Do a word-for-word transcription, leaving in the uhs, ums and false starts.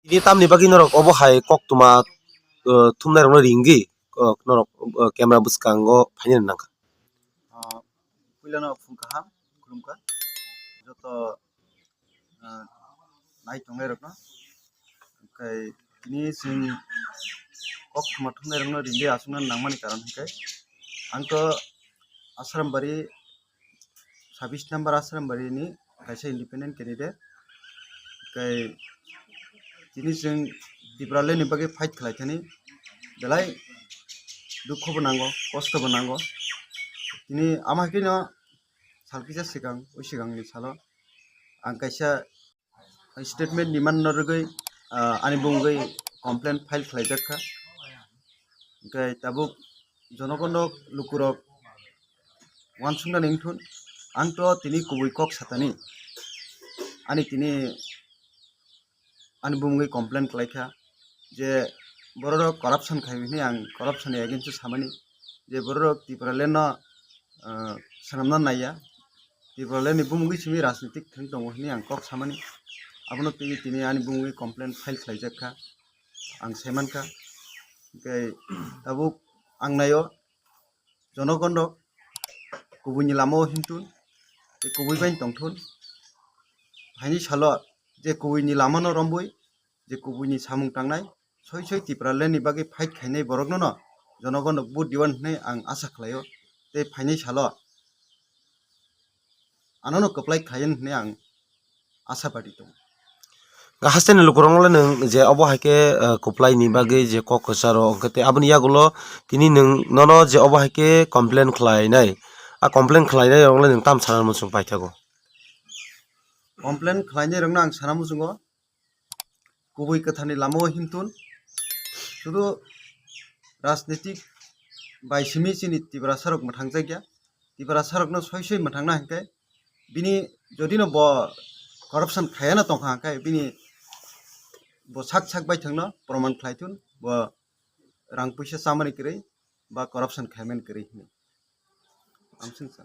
Tini tamni bagwi norok obo hai koktwma, uh, thumnairokno ringwi, uh, norok, uh, camera bwskango phainani nangkha. Ah, puilano phung kaham khulumkha joto, ah, nai tongnairokno. Hwnkhe tini chwng koktwma thumnairokno ringwi achukna nangmani karon hwnkhe ang to Asrambari sabis number Asrambari ni kaisa independent candidate. Kai tini chwng Tipraland ni bagwi fight khlai thani belai dukho bo nango, kosto bo nango. Tini ama haikhe no sal kisa swkang, o swkang ni salo ang kaisa statement ni manna rwgwi, ah, ani bumungwi complaint file khlaijak kha. Hwnkhe tabuk jonogono lukurok uansuknani wngthun, ang to tini kubui kok satani, ani tini ani bumungwi complaint khlaikha je bororok corruption khai hwnwi ang corruption ni against o samani je bororok Tipraland no, ah, swnamna naiya, Tipraland ni bumungwi simi rajnitik thwng tongo hwnwi ang kok samani. Abono twi tini ani bumungwi complaint file khlaijak kha, ang saimankha. Hwnkhe tabuk ang naio jonogon rok kubui ni lama o himtun, tei kubui bai tongthun. Phaini salo je kubui ni lama no rombui, je kubui ni samung tangnai, soi soi Tipraland ni bagwi fight khainai borok no no jonogon rok vote diwan hwnwi ang asa khlaio. Tei phainai salo ano no kwplai khlai hwnwi ang asa badi tongo. Hasteni lukurok le nwng je obo hai khe, eh, kwplai ni bagwi je kok kwcharo, hwnkhe tei aboni yagulo tini nwng nono je obo hai khe complain khlainai, a complain khlainai rok le nwng tam sana muchung paithago? Complain khlainai rok no ang sana muchungo, kubui kwtharni lama o himtun. Sudu rajnitik bai simi chini Tiprasa rok mwthangjakya. Tiprasa rokno soi soi mwthangna hinkhe bini jodi no bo corruption khayana tongkha hinkhe bini bo sak sak bai thangno proman khlai thun, bo rang puisa chamani kwrwi ba corruption khaimani kwrwi hinwi. Amswngsa.